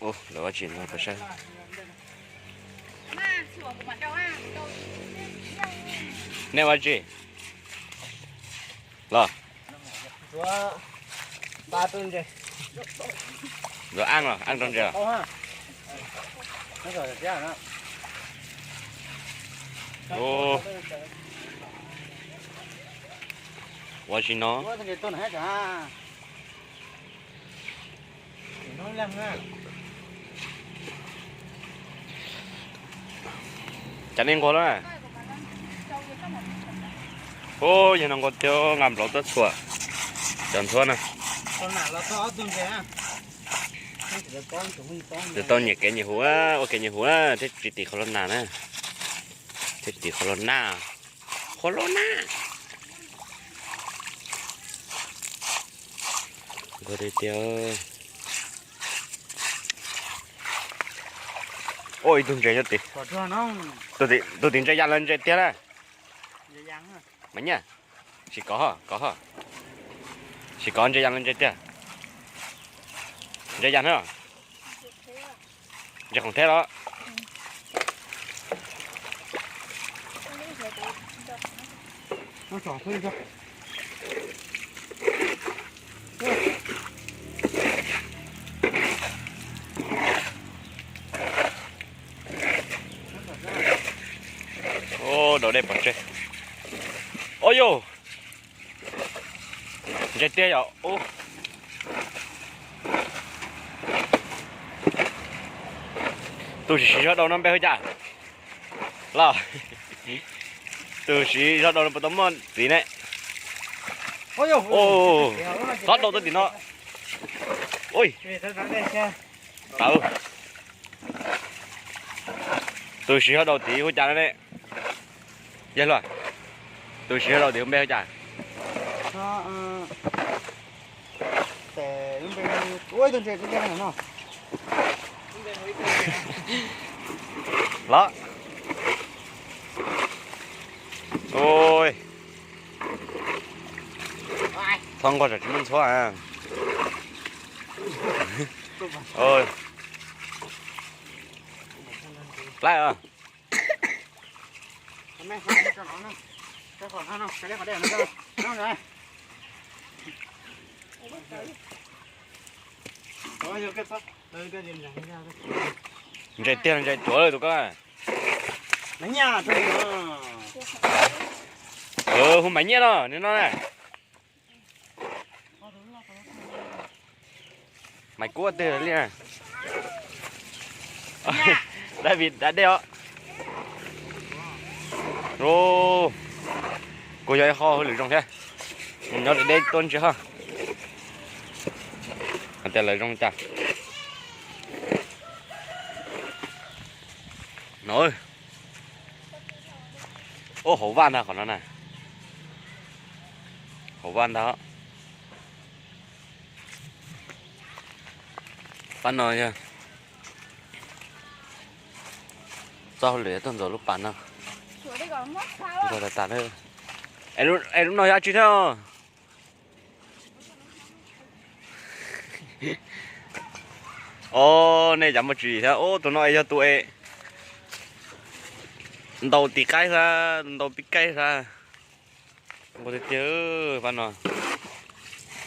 Ua, lawv ua tsi no peb saib. Nej ua tsi los? Ntxuav aj los, aj rau ntses los? Ua tsi no? Cas nej nquag lawm? Ub, yog no nquag tiag, nqa nplauv tuaj txhuam cov ntxhuab na. Tau nyiam kev nyiam huv, ua kev nyiam huv na, thiab tsis tim qhov los nas na. Thiab tsis tim qhov los nas. Qhov los nas. Nquag tiag tiag. Ua ib tug ntses nyob tid. Tus tim ntses yas los ntses tiag na. Mas nyiaj. Sim kov, kov. Sim kov ntses yas los ntses tiag. Ntses yas na. Ntses khoom theb los. Ub, dau dej pov tseg. Ub yus, ntses tiag yom. Tus siv zog dau no npe hu cas los? Tus siv zog dau no puas tau muaj txiv ne? Txhob dau tuaj tim no. Ui, tau. Tus siv zog dau tid hu cas no ne? Yog luag, tus siv zog dau tid hu npe hu cas? Los, ui, txhob nquag tsam tsis muaj ntxhuab. Plaub. Ntses tiag ntses tuav tus ko. Hu Maiv Nyiaj no, nws no na. Maiv Kuab twg li na. Dab Vim da dej os. Kuv yog ib qho hauj lwm zoo thiab, nyob deb tuab ntsia hos. Hais tias lawv zoo cas no. Ub, hauv vaj ntag qhov no na. Hauv vaj ntag. Pab no yog txoj hauj lwm tuaj ntxuav lub pas no. Ntxuav tas tas. Es lub no yog dab tsi thiab? Os, nej cas muaj tswv yim thiab. Ub, tus no es yog tus es ntaus tiv qaib xwb, ntaus pib qaib xwb. Nquag tiag tiag pab no.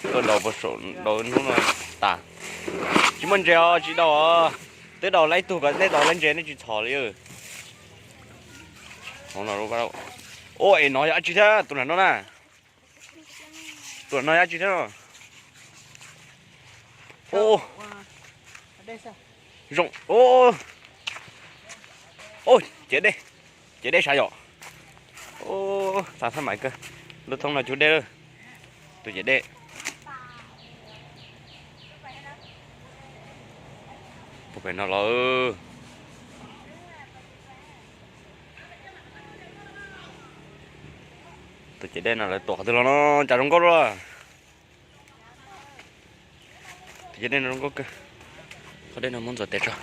Tuaj ntaus puag saum ntaus hnub no tas. Tsis muaj ntses os, tsis daus os. Twb daus laib tug kom nej daus laib ntses nej tsis txhom li. Ub, es no yog dab tsi thiab tus nram no na? Tus nram no yog dab tsi thiab? Ub, zoo. Ub, ub, cev dej, cev dej sav yom. Ub, xav thab mais kawg. Lub thoob no cug dej lawm. Tus cev dej. Puag pem no los. Tus cev dej no lawv tuam qhov twg los no, cas zoo nkauj luaj. Tus cev dej no zoo nkauj kawg. Qhov dej no muab ntxuav tes tso.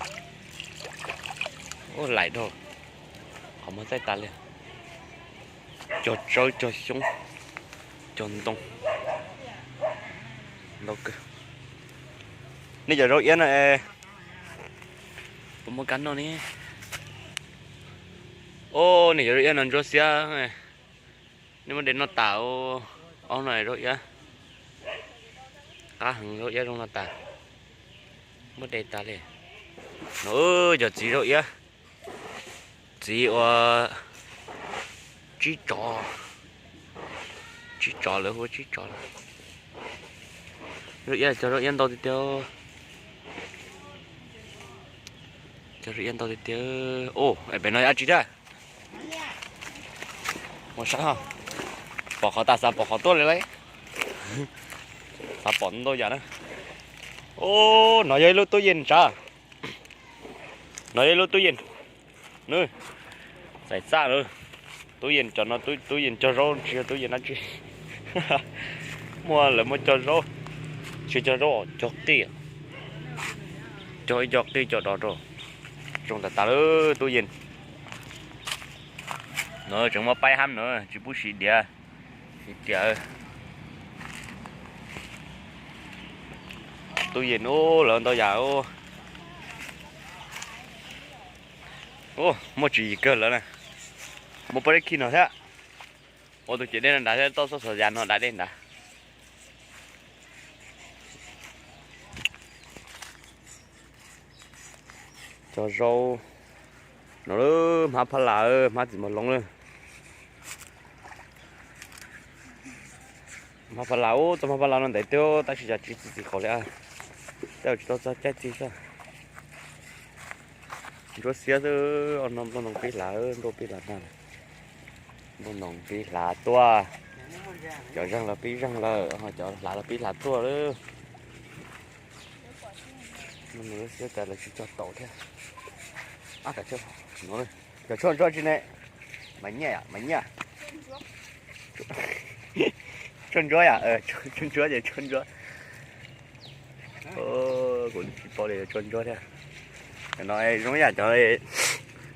Ub, laim dhau. Qhov muag txaij tas li. Cog tsawb, cog xyoob, cog ntoo. Ntau kawg. Nej cov zaub iab no es Kuv muab kab noj ne. O, nej cov zaub iab no ntsuab xiab. Nej muab de noj tas. Ob no zaub iab. Qab heev, zaub iab zoo no tas. Muab de tas li. No cov txiv zaub iab. Txiv ua tsib tsov. Tsib tsov lawm, hu tsib tsov lawm. Zaub iab, cov zaub iab ntau tiag tiag. Cov zaub iab ntau tiag tiag. O, pem no dab tsi thiab? Ua saib, pom qhov tas xav pom qhov tuaj li lauj. Xav pom ntau yam na. O, no yog ib lub tub yees tsav. No yog ib lub tub yees. Nws, txais txaj lawm. Tub yees cov no, tub yees cog zaub, tsis yog tub yees dab tsi. Muaj lawv muaj cog zaub, tsis cog zaub, cog qij. Cog ib co qij cov dos rau. Zoo tas tas lawm tub yees. No tseem muaj paib hab no, tsis pub siv diav, siv tias. Tub yees ub, lawv ntau yam ub. Muaj tswv yim kawg lawm na. Muaj pob zeb khi no thiab. Ua tus cev dej no nrad thiab, toj txoj xov yas no da dej nrad. Cog zaub no, hmab phab las, hmab txiv mos loov lawm. Hmab phab las ub, txoj hmab phab las no ntev tiag tab sis cas tsis txi txiv qhov li. Tej zaum tsis tau txog caij txi xwb. Ntsuab xiab xwb, ob no nplooj ntoo pib hlav, nplooj pib hlav tag. Nplooj ntoo pib hlav tuaj. Cov zeeg los pib zeeg lawm, cov hlav los pib hlav tuaj lawm. Ntsuab xiab cas lawv tsis cog taus thiab. Cov tshuaj ntsuab tsi ne? Mas nyiaj, mas nyiaj. Tshuaj ntsuab yom, tshuaj ntsuab ces tshuaj ntsuab. Kuv tsis paub li, tshuaj ntsuab thiab. Cov no zoo yam cov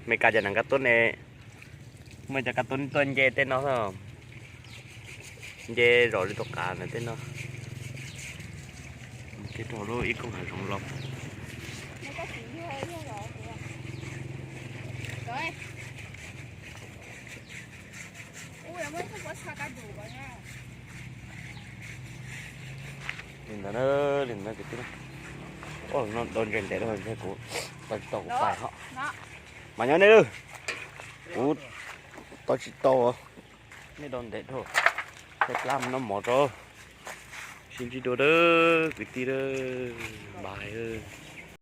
Meskas cov neeg kab tuab ne, muaj cov kab tuab tuaj nce tej no, nce zom li tus qav ntawm tej no. Ces rau lub ib koog hav zoov los. Li ntawd, li ntawd kwv tij. Ua no tau ntses ntev lawm ntshe kuv tau tsis tau kuv pais hos. Mas nyob nej lawm, kuv tau tsis tau. Nej tau ntev dhau, tej plab mus noj mov rau. Sib ntsib dua lawm kwv tij lawm, bye.